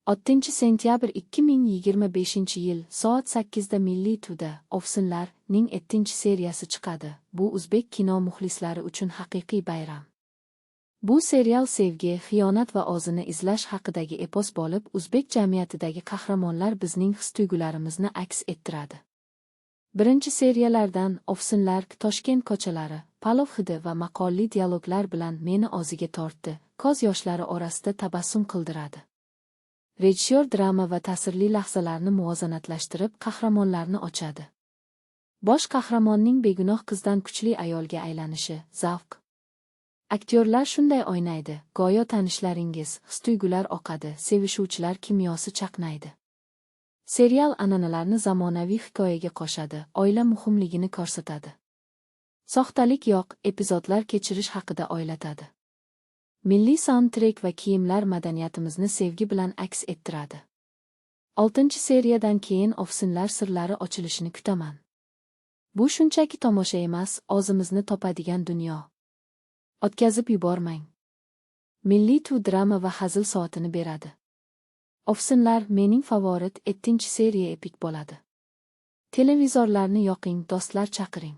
6 sentyabr 2025-yil soat 8 da Milliy TVda "Ovsinlar" ning 7-seriyasi chiqadi. Bu o'zbek kino muxlislari uchun haqiqiy bayram. Bu serial sevgi, xiyonat va o'zini izlash haqidagi epos bo'lib, o'zbek jamiyatidagi qahramonlar bizning his-tuyg'ularimizni aks ettiradi. Birinchi seriyalardan "Ovsinlar" Toshkent ko'chalari, palov hidi va maqolli dialoglar bilan meni o'ziga tortdi, ko'z yoshlari orasida tabassum qildiradi. Rejissyor drama va ta'sirli lahzalarni muvozanatlashtirib, qahramonlarni ochadi. Bosh qahramonning begunoh qizdan kuchli ayolga aylanishi zavq. Aktyorlar shunday o'ynaydi, go'yo tanishlaringiz, his-tuyg'ular oqadi, sevishuvchilar kimyosi chaqnaydi. Serial an'analarni zamonaviy hikoyaga qo'shadi, oila muhimligini ko'rsatadi. Soxtalik yo'q, epizodlar kechirish haqida o'ylatadi. Milliy soundtrek va kiyimlar madaniyatimizni sevgi bilan aks ettiradi. 6-seriyadan keyin ovsinlar sirlari ochilishini kutaman. Bu shunchaki tomosha emas, o'zimizni topadigan dunyo. O'tkazib yubormang. Milliy TV drama va hazil soatini beradi. "Ovsinlar" mening favorit, 7-seriya epik bo'ladi. Televizorlarni yoqing, do'stlar chaqiring.